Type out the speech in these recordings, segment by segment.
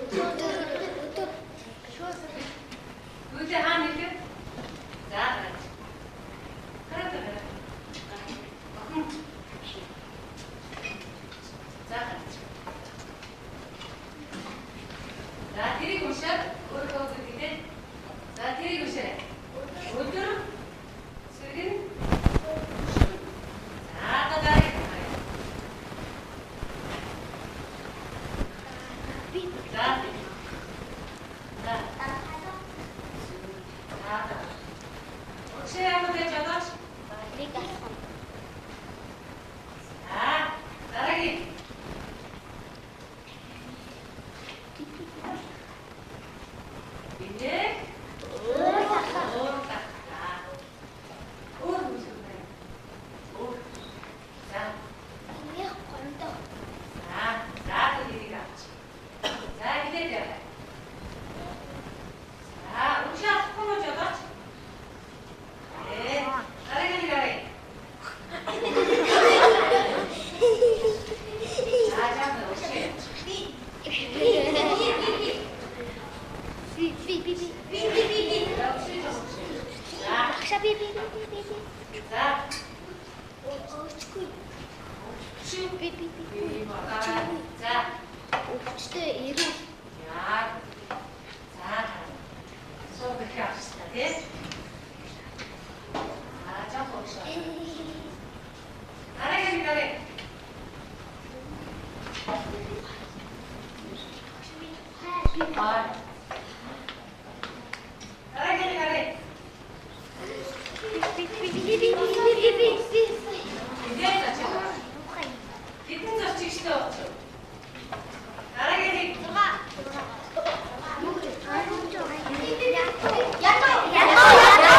Өдөр. Гүйлээ хаана нэлээ? За гарч. Гараад гараа. Охин. За гарч. За тэрийг уншаад өөрөө үздэг. За тэрийг уншаарай. Өдөр сэргэн. За одоо дараагийн. Би. За. За. За. Өчигдөр ямар байж байгаа ч? Нэг алхам. За. Дараагийн. Энийг Өөр алхам. өөр за. Өөр үсэг байна. Өөр. За. Нэг гондоо. За. За тэрийг авч. За хэлээд яваа. За, өчигдөр авахгүй мó жолооч? Дараагийн гараа. За, жаахан өчигдөр. Би. Би би би би би би би би. За, өчигдөр өчигдөр. За. Багшаа би би би би би. За. Өөчгүй. Чи Би би би. би бодоо. За. Өвчтөй эрүүл. Яг. За. Суу гэх авчихлаа тий. Аа, жаахан өчигдөр. Дараагийн гараа. Би. Аа. Дараагийн гараа. Би би би би би би би би. Эдгээр зочих. Хэдэн зочигчтой болчих вэ? Дараагийн нэг. Ятуу ятуу ятуу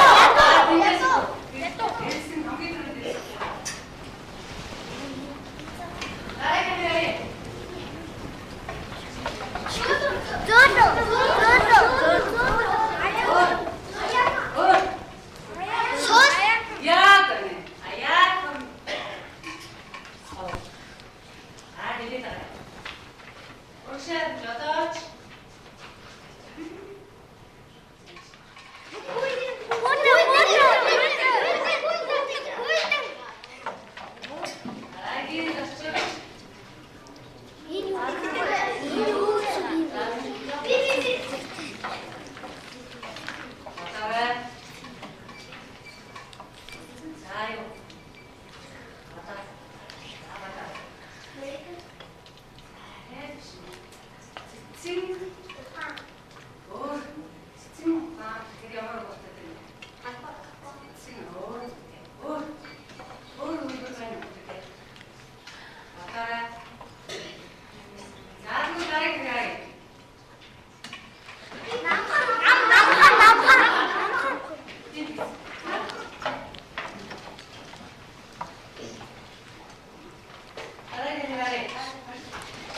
ятуу ятуу. Дээрсэн хамгийн түрүүнд дээрсэн. Дараагийн гараа. Зөөлөө зөөлөө зөөлөө. Өөр. Сус. Яг гэнэ. Аяа. Аа, хэлээд байгаа. Урагшаа жолооч. Дараагийн зочид. Бодоорой. За юу. Одоо. За бодоо. Цэцэн өөр цэцэн ухаан тэр ямар утгатай вэ? Цэцэн өөр өөр өөр өөр байна гэдэг. Бодоорой. За тэгвэл дараагийн гараа. Дараагийн гараа.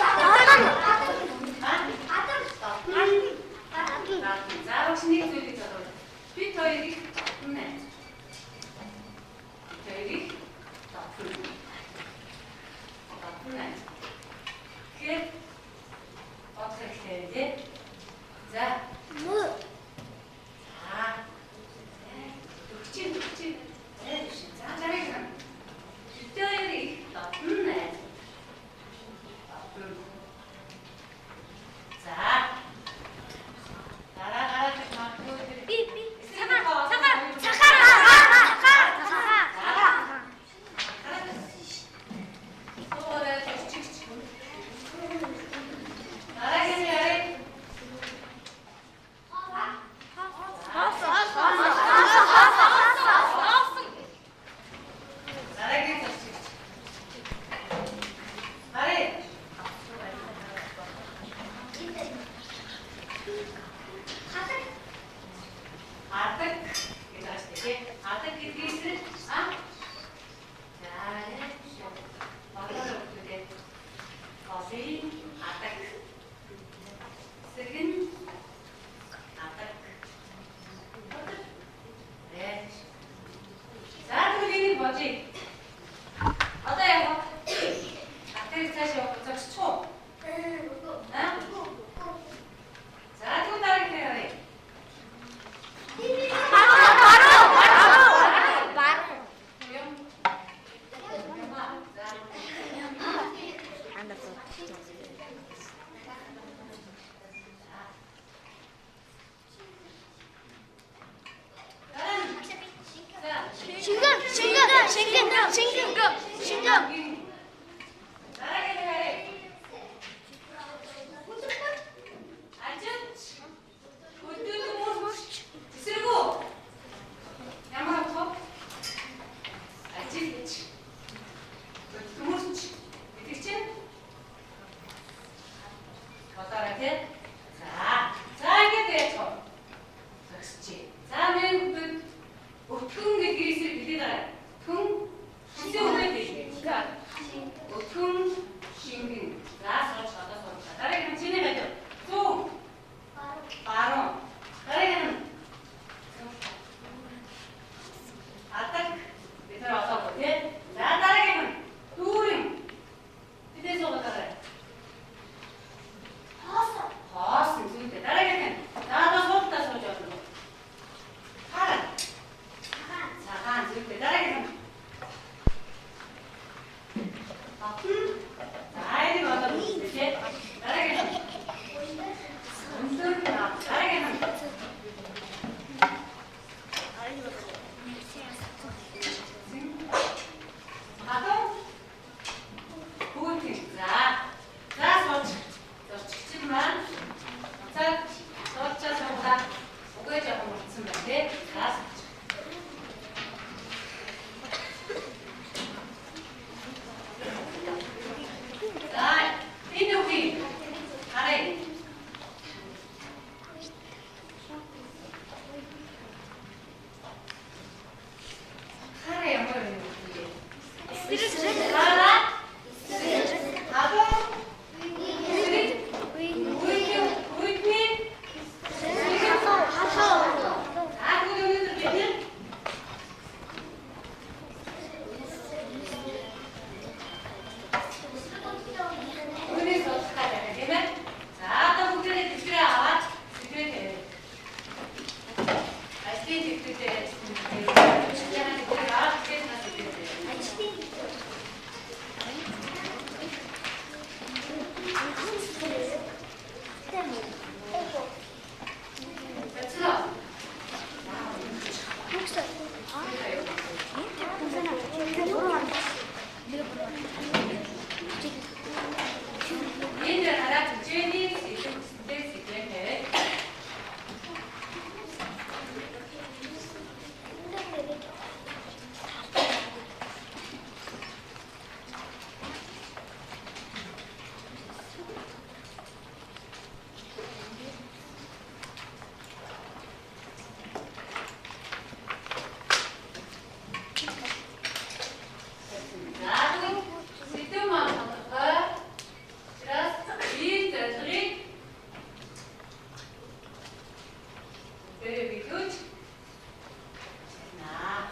За багш нэг зүйлийг зохиол. Бид хоёрыг дотно. Бид хоёрыг дотно. Дотно. Тэгэхээр бодох хэрэгтэй тий. За. За. Төгчин төгчин. За дараагийн. Бид Шингэн. Шингэн. Дараагийн нэг харъя. Ажиж. Хөдөлмөрч. Эсэргүү. Ямар утга? Ажилч. Хөдөлмөрч гэдэг чинь бодоорой тий. За. За ингээд яаж вэ? Зогсчээ. За миний хүүхэд өтгөн гэдгийг эсрэг хэлээд байгаа. Өтгөн хэсэг үгээд хэлээ. Өтгөн шингэн. За сууж одоо сууж. Дараагийн нь чиний байд. Зүүн. Баруун. Дараагийн нь адаг бид нар олоогүй тий. За дараагийн нь дүүрэн. Тэдээ суугаад байгаа. Хоосон. Хоосон зүйтэй. Дараагийн нь за одоо суултаа сууж болно. Хараа. Цагаан зүйтэй. Дараагийн нь татан. За энийг одоо үзье тий. Дараагийн нь өндөр. Дараагийн нь хатан. Хүүтэн. За. За сууч. Зорчигч маань буцаад суучаа суугаад үгээ жоохон мартсан байна тий. За сууч. За энэ үгүй. Харъя. Хараа ямар юм бэ? Эсрэг. Хараа. Эсрэг. Халуун. Эсрэг. Үгүй үгүй. За тэгвэл өнөөдөр бид нар үүнийг судлах гэж байна тийм ээ. За одоо бүгдээрээ дэвтрээ аваад дэвтрээ тавиа. Ажлын дэвтрээ дэвтрээ аваад дэвтрээ нас дэвтрээ. Бацлаа. Энэ хараа хичээний сэдэв хүсэлтэй сэдвээ тавиад За тэгвэл сэдэв маань тодорхой. Учраас ийм зорилгыг бүгдээрээ биелүүлж байна.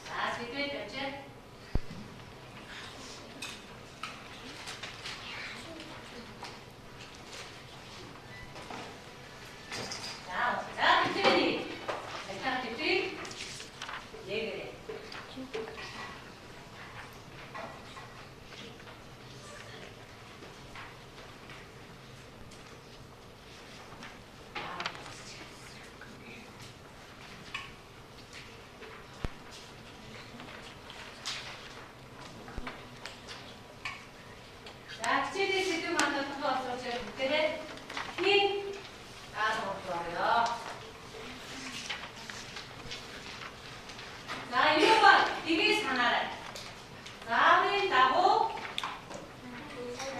За сэдвээ тавьчих. За за хичээний цахилгаан дэвтрийг нээгээрэй. За хичээлийн сэдэв маань тодорхой болсон учраас бүгдээрээ эхний даалгавар руу оръё. За юу ба тгий санаарай. Зааврын дагуу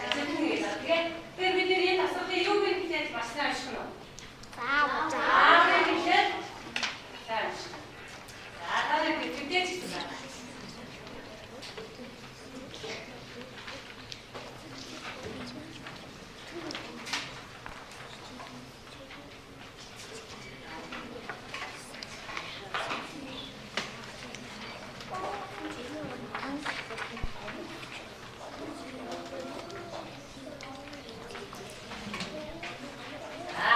ажилтна гэж байна. Тэгээд тэр бид нар энэ асуултыг юу гэхээр маш сайн унших нь үү? Зааврын гэхээр сайн унших. За та нар тэвдэж гэсэн байна. За.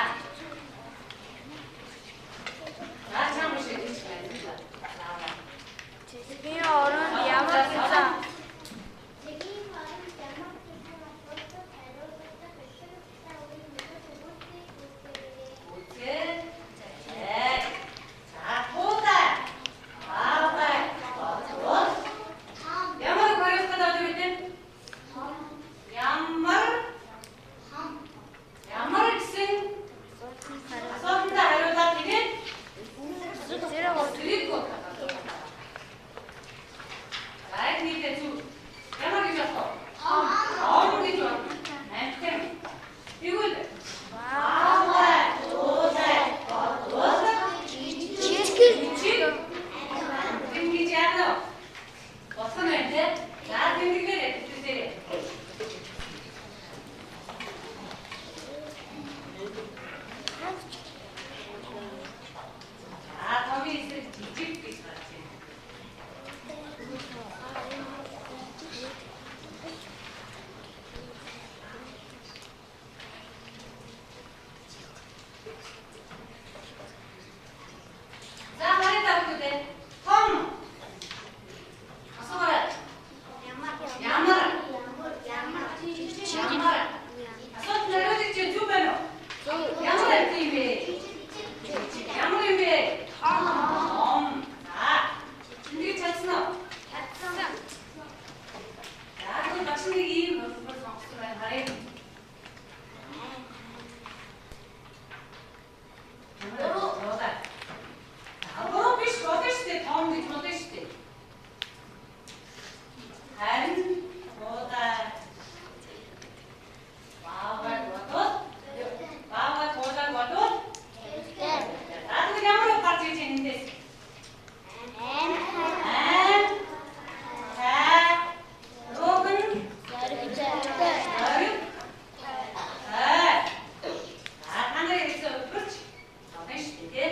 За чам шиг гэж байна. За. бодох. За яг нийтээ зүг. Ямар гэж бодох вэ? Том гэж бодно. Амтан. Тэгвэл баавгай, дуулай, бодвол Жижиг. жижиг. Ингэж яана вэ? Болох нь байна те. За тэмдэглээрэй тэмдэглээрэй. За томын эсрэг жижиг гэж гарч байна. За харин та бүхэндээ том асуугаарай. Ямар? Ямар? Асуулт хариулт чинь зөв байна уу? Ямар амьтан юм бэ? Ямар юм бэ? Том. За. Тэмдэглэж чадсан уу? За тэгвэл багш нэг ийм хувилбар сонгосон байна. Харъя. Буруу. За буруу биш болно шүү дээ. Том гэж болно шүү дээ. Харин буудаа. Баавгай бодвол баавгай туулайг бодвол за тэгвэл ямар үг гарч ирж байна эндээс? Айн, тай, рүүгэн, зориг, тай. За та нарын хэлсэн хувилбарч том шүү дээ, тий?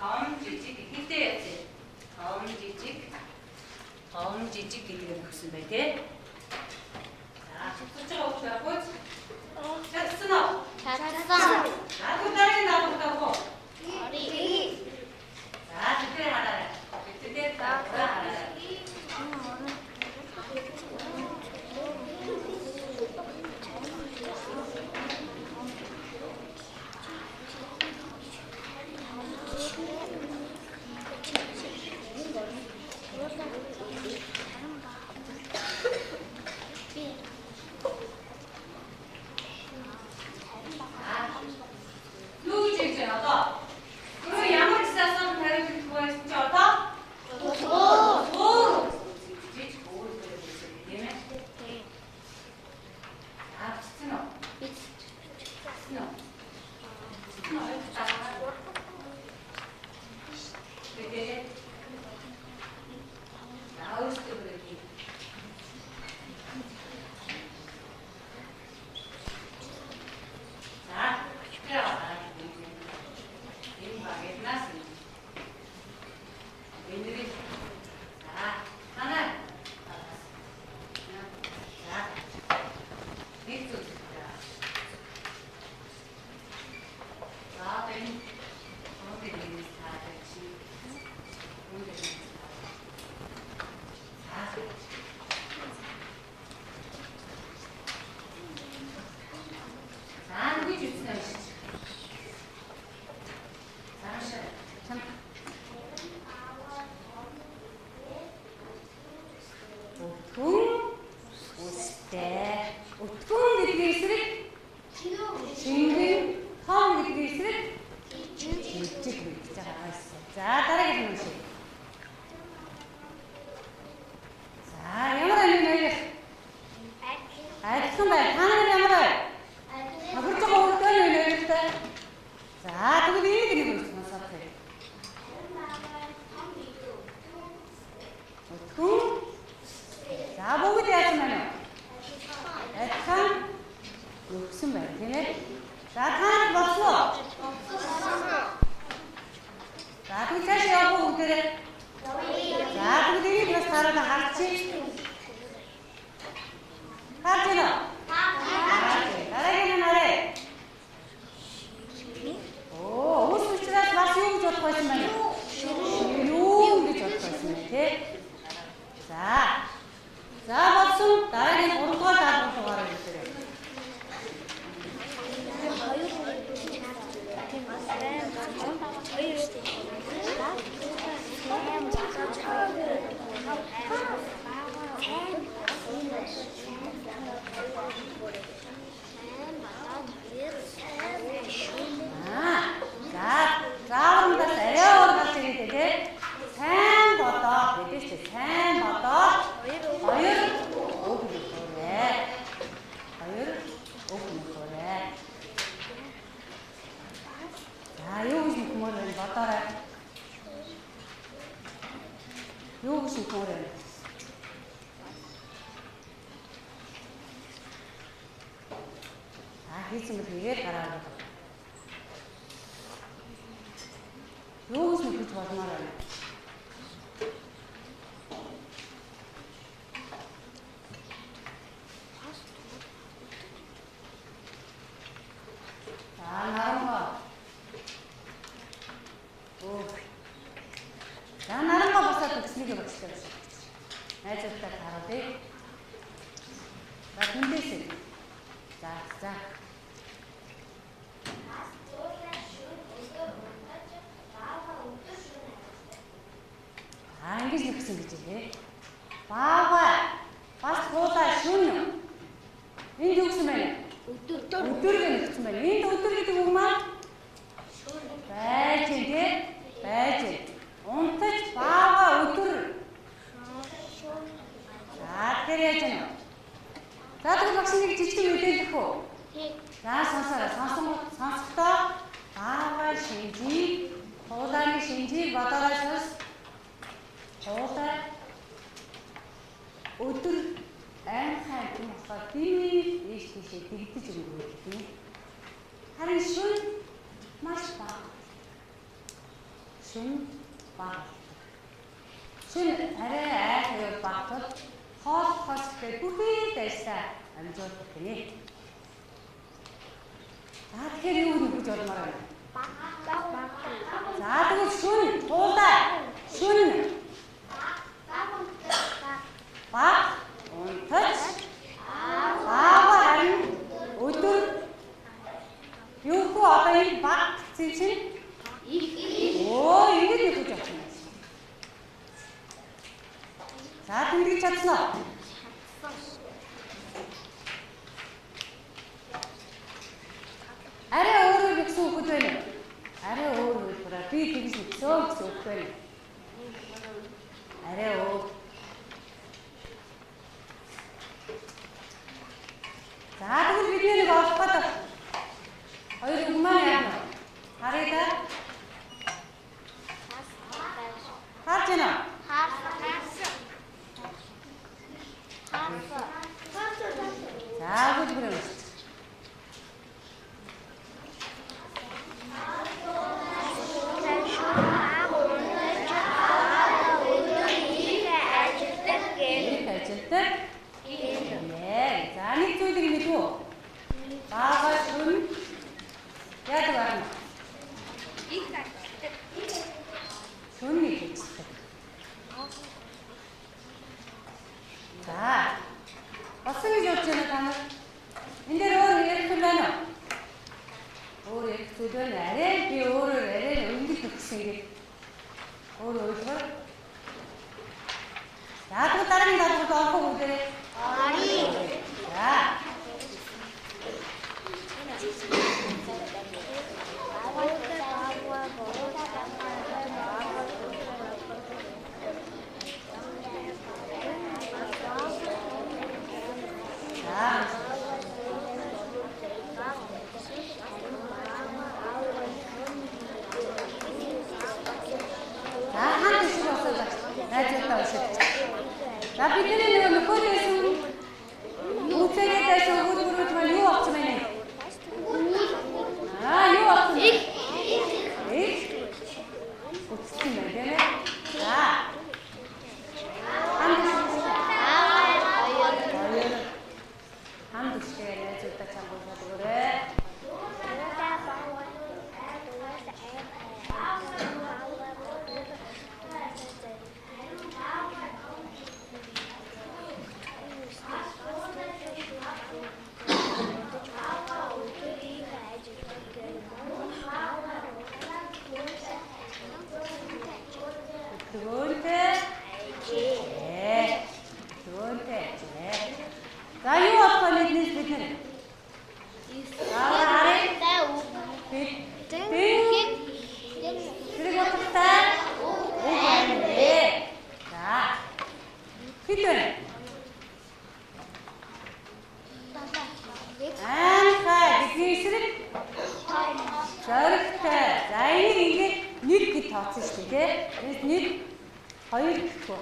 Том жижиг ихэнхдээ явцъя. Том жижиг, том жижиг гэдгээр өгсөн бай, тий? За цуцарч байгаа үг байхгүй юу? Чадсан уу? За тэгвэл дараагийн даалгавар тавих уу? За тэдгээр хараарай. Тэдгээр даалгавар хараарай. Юу гэж хэлж байна одоо? Түрүү ямар гэсэн асуултанд хариулт байсан чи одоо? Өөр. Жижиг өөр гэсэн тийм ээ. За бичсэн үү? Бичсэн үү? Бичсэн үү? Тэгээд за өөрсдөө бүрээ. За тэр аваад энэ багнаас энэ за танаа за нэг зүйл за энэ өнөөдөр цаадаг чи өнөөдөр за за нүгэж үзнэ юм шиг. За чам. Өтгөн үстэй. Өтгөн гэдгийн эсрэг шингэн, том гэдгийн эсрэг жижиг гэж байгаа юм. За дараагийн юм шиг. За ямар юм бэ? Адилхан байна. Та нар ямар вэ? Хагурж байгаа хөлтэй нь нэртэй. За тэгвэл энийг нэг үс сонсоод байна. Өтгөн. За бүгд яасан байна вэ? Адилхан өгсөн байна, тийм ээ? За та нар болсон уу? За тэгвэл цааш явах уу бүгдээрээ? За тэгвэл энийг бас тараадаа харчих. Харж байна уу? Дараагийн нь харъя. Оо, ус учраас бас юу гэж бодох байсан бэ? Юу гэж бодох байсан бэ, тий? За. За болсон. Дараагийн 3 дугаар даалгавар руу гараа ирээрэй. За, зааврандаас арай өөр гарч ирээд тий. Юу гэж нөхөр вэ? За хийсэн бол хийгээд гараад. Юу гэж нөхөж болмоор байна? За наранга. За наранга босоод өгснийг багшлаа. Найзуудтай харуулъя. За тэндээсээ. За за. Аа ингэж нөхсөн гэж хэлээ. Баага бас хуулаа шүн. Энд юу гэсэн бэ? Өдөр. Өдөр гэж нөхсөн байна. Энд өдөр гэдэг үг маань байж тий? Байж. Унтаж баага өдөр. За тэгэхээр яаж юм? За тэгвэл багш нэг жижиг мэдээлэх үү? За сонсоорой. Сонсохдоо баага шинжийг, хуулааны шинжийг бодоорой сонс. Хуулай өдөр аймхай юм болохоор димээ ийш тийшээ дэгдэж өнгөрдөг. Харин шүн маш бага. Шүн бага. Шүн арай айхавар бага тул хоол хос гэх бүхий л ажлаа амжуулдаг гинэ. За тэгэхээр юу нөхөж болмоор байна? За тэгвэл шүн хуулай шүн баг унтаж баага харин өдөр юу хөө одоо энэ баг гэсэн чинь өө ингэж нөхөж авчихна. За тэмдэглэж чадсан уу? Арай өөрөөр өгсөн хүүхэд байна уу? Арай өөр хэлбэрээр би тэгж өгсөн гэсэн үг байна. Арай өөр. За тэгвэл бидний нэг олох гэдэг хоёр үг маань яах вэ? Харъя да. Харж байна уу? За өгүүлбэр уншиж. Их ажилдаг. За нэг зүйлийг мэдв үү? Баага шүн яадаг байна? Их ажилдаг. Шүн их ажилдаг. За. Болсон гэж бодож байна та нар? Энд дээр өөр ярих юм байна уу? Өөр ярих зүйл байна. Арай би өөрөөр арай өнгө төгссөн гэж. Өөр ойлгоо. За тэгвэл дараагийн даалгаврт орох уу бүгдээрээ? Оръё. За. За. За хамт ишиг босоод найзуудаа уншиж. За бидний нөгөө нөхөр байсан үүсгээд байсан өгүүлбэрүүд маань юу авсан бэ? Аа юу авсан бэ? Их гүцсэн байна тийм ээ. За. Хамт хамт ишиг найзуудаа чангуулаад өгөөрэй. Төгөөнтэй. Төгөөнтэй. За юу болох вэ биднээс бид нар? За харъя. Бид тэрэг утгатай үг байна. За. Хэд вэ? Аанхай бидний эсрэг зоригтой. За энийг ингээд нэг гэж тооцсон шүү дээ, тийм. Энд 1 2 2 гэх үү?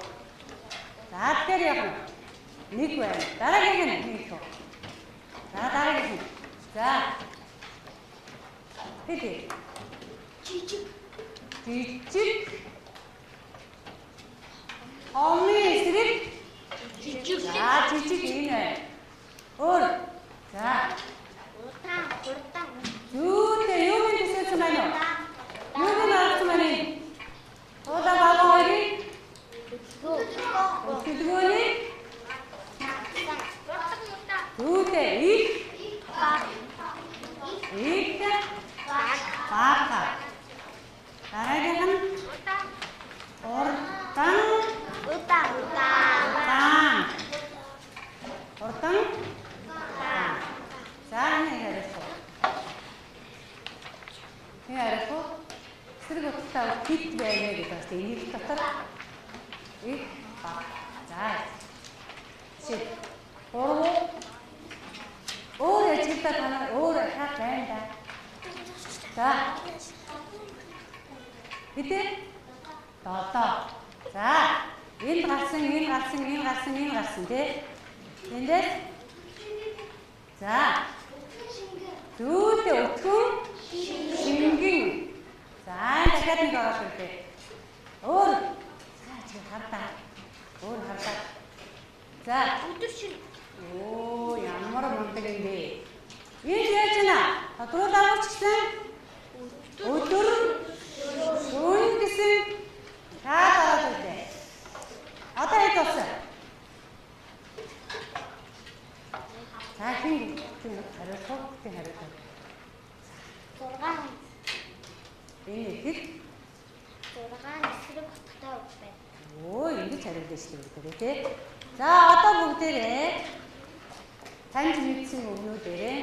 За тэгэхээр яг нь 1 байна. Дараагийн нь 1 гэх үү? За дараагийн нь. За. Хэд? Жижиг. Жижиг. Омны эсрэг жижиг. За жижиг энэ байна. Өөр. За. Удаан, хурдан. Зүүтэй юу гэж төсөөлсөн байна уу? Юу гэж харагдсан байна юм? Туулаа бага хоёрыг хөдөлгөөний зүүтэй их их бага. Дараагийнх нь урдан удаан удаан. Урдан. За нэг яриах уу? Нэг яриах уу? Эсрэг утгатай хэд байна гэдэг бас энийг дотор их бага. За. Жишээ. 3 өөр ажиглаа та нар өөр ахаад байна да. За. Хэдэ? 7. За. Энд гарсан, энэ гарсан, энэ гарсан, энэ гарсан тий. Эндээс за. Зүүтэй өтгөн шингэн. За дахиад нэг ороод ирлээ. Өөр. За чи хардаа. Өөр хардаа. За. Өдөр шин. Оо ямар мундаг юм бэ? Энд яаж байна? Тодруулаад авчихсан. Өдөр шөнө гэсэн цаад ороод ирлээ. Одоо хэд болсон? За хин хариулах уу? Хин хариулах. 6. Энэ хэд? 6 эсрэг утгатай үг байна. Өө ингэж хариулж шүү дээ тий. За одоо бүгдээрээ таньж мэдсэн үгнүүдээрээ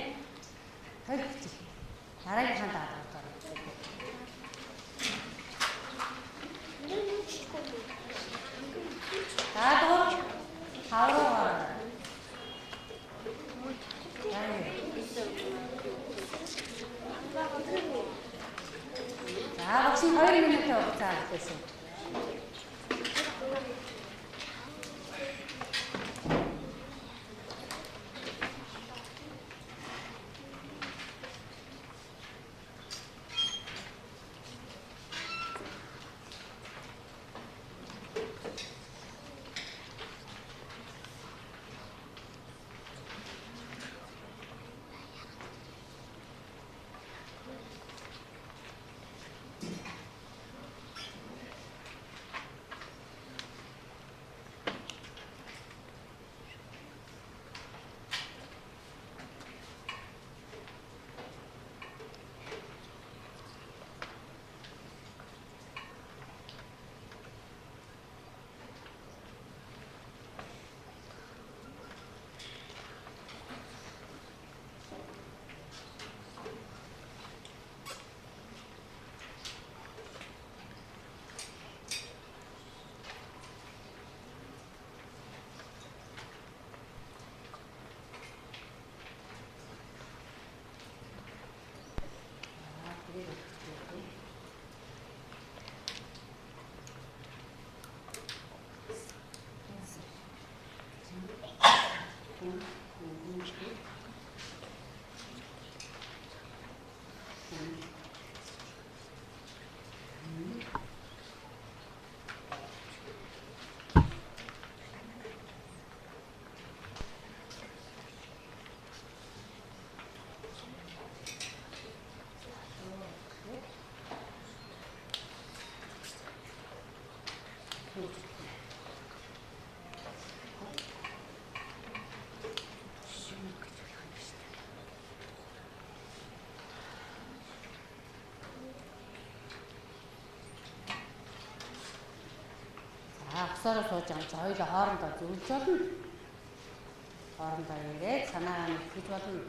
толь бичих. Дараагийнхаа даалгавар орно. Даалгавар 5 руу орно. За багш нь 2 минутын хугацаа авчихсан. Авсаараа сууж байгаа юм чи хоёулаа хоорондоо зөвлөж болно. Хоорондоо яриад санаагаа нэгтгэж болно.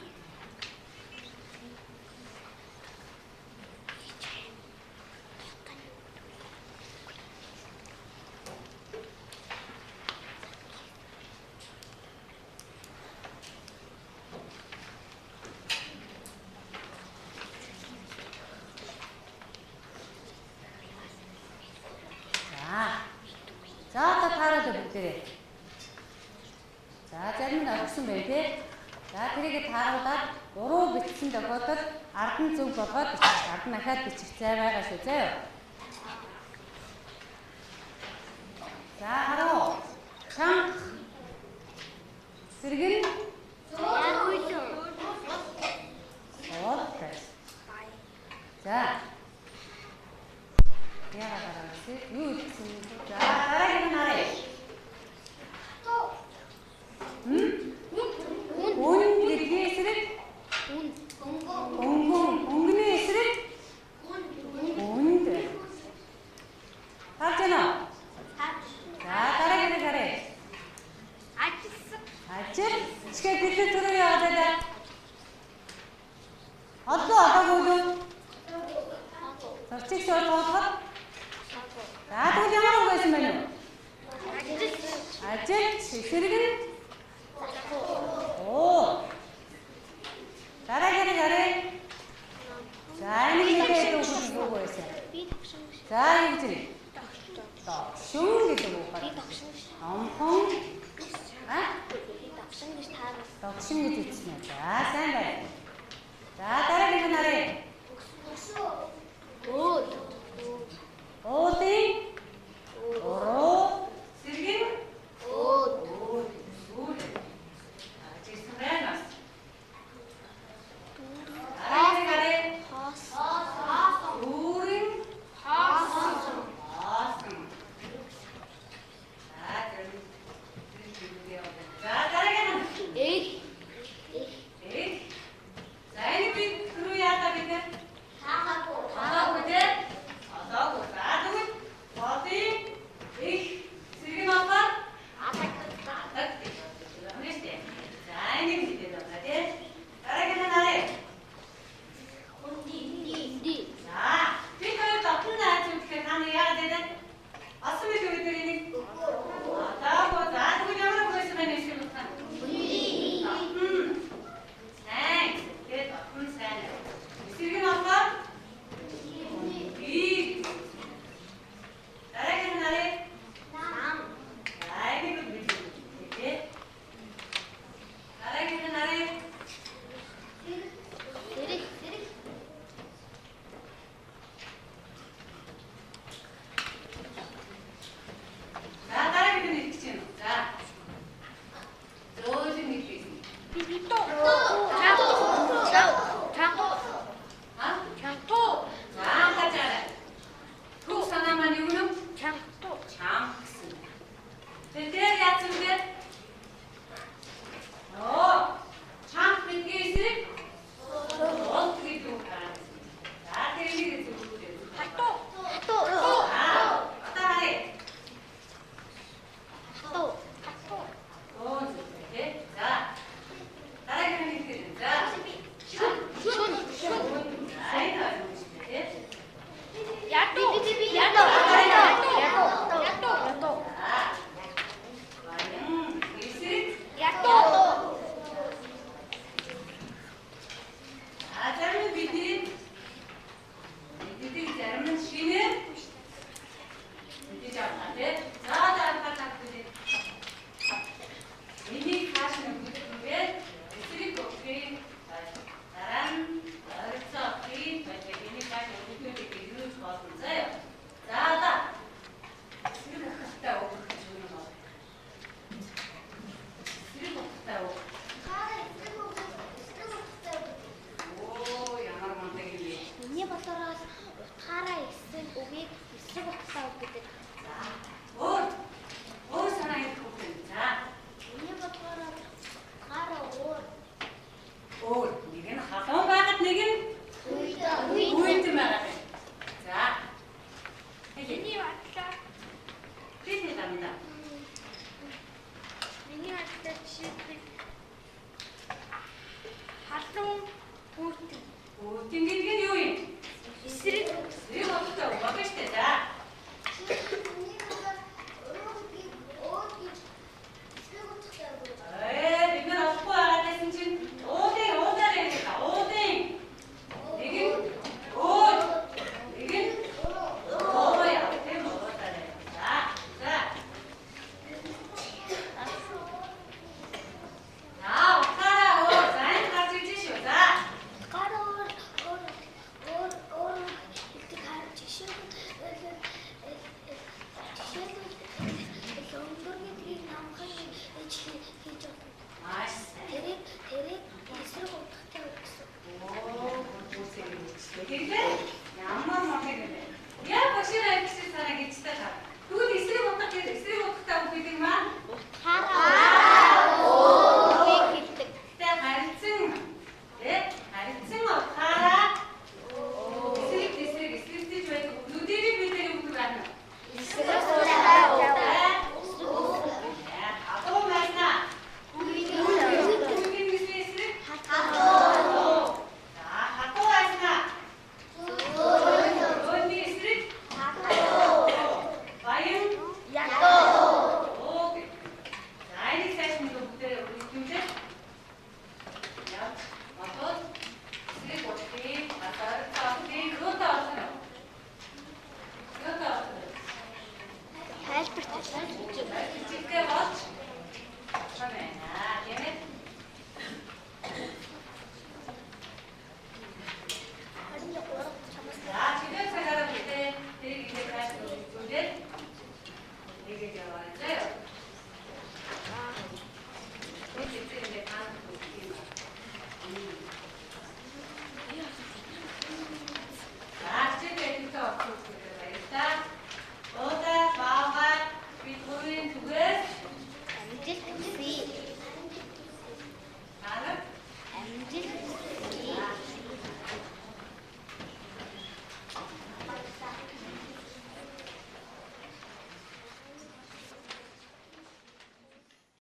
За. за бүгдээрээ. За зарим нь орхисон байна тий. За тэрийг тааруулаад буруу бичсэн тохиолдолд ард нь зөв болгоод бичих. Ард нь ахаад бичих зай байгаа шүү заа юу. За хараа. Чанга. Сэргэн. Суул. За. Яагаад гараа юу гэсэн? За дараагийн нь харъя. Үн гэдгийн эсрэг Үн. өнгөн, өнгөний эсрэг үнд. Харж байна уу? За дараагийн нь харъя. Ажилсан. Ажил. Тэгэхээр бид нар түрүү яагаад байлаа? Одоо одоогүй юу? Зурчиг шууд туулахад. За тэгвэл ямар үг байсан бэ? Ажил эсрэг нь оо. Дараагийн нь харъя. За энэ мэдээд үг байсан. Би тогшин. За юу гэж вэ? Догшин гэдэг үг Би байна. тогшин. Номхон а Би тогшин гэж тааруулсан. догшин гэж хэлсэн үү? За сайн байна. За дараагийн нь харъя. Өөд. Уулын уруу сэргэн Өөд. өө сүүл. Ажигсан байна бас. Дараагийн нь харъя. Хоос. Үүрэн Хоосон. хоосон. За тэр За дараагийн нь Эх. Эх. Эх. За энэ би түрүү яалаа бид нэр? Таагүй. Олоогүй те? Олоогүй. За тэгвэл Хийж болно. Маш сайн. Тэрийг эсрэг утгатай үг гэсэн. Оо, бүрсээ хэлчихлээ. Тэгэхээр ямар мундаг юм бэ? Яг башир авчихсан санаа гэжтэй та. Тэгвэл эсрэг утга гэж эсрэг утгатай үг гэдэг маань Утгаараа үгийг хэлдэг. Гэтэ харилцан тэ харилцан утгаараа эсрэг эсрэг эсрэгцэж байдаг үгнүүдийг бид нэр үг байна. Эсрэг утгатай үг. Хатуу байна. Үгийн Үгийн эсрэг хатуу. За хатуу байна. Зөөнний эсрэг Хатуу. баян Ядуу. оо гэх. За энийг цааш нэг бүгдээрээ үргэлжлүүлээ. Явж бодвол эсрэг утгыг гадаар цаасыг юутай олох нь? Юутай олох нь? Тайлбар тайлбар. Жижигтэй болж байна. Тийм ээ? 23 чамаас За чигээр цагаараа бүгдээ тэрийг ингээд цааш үргэлжлүүлээд тэгээд яваарай.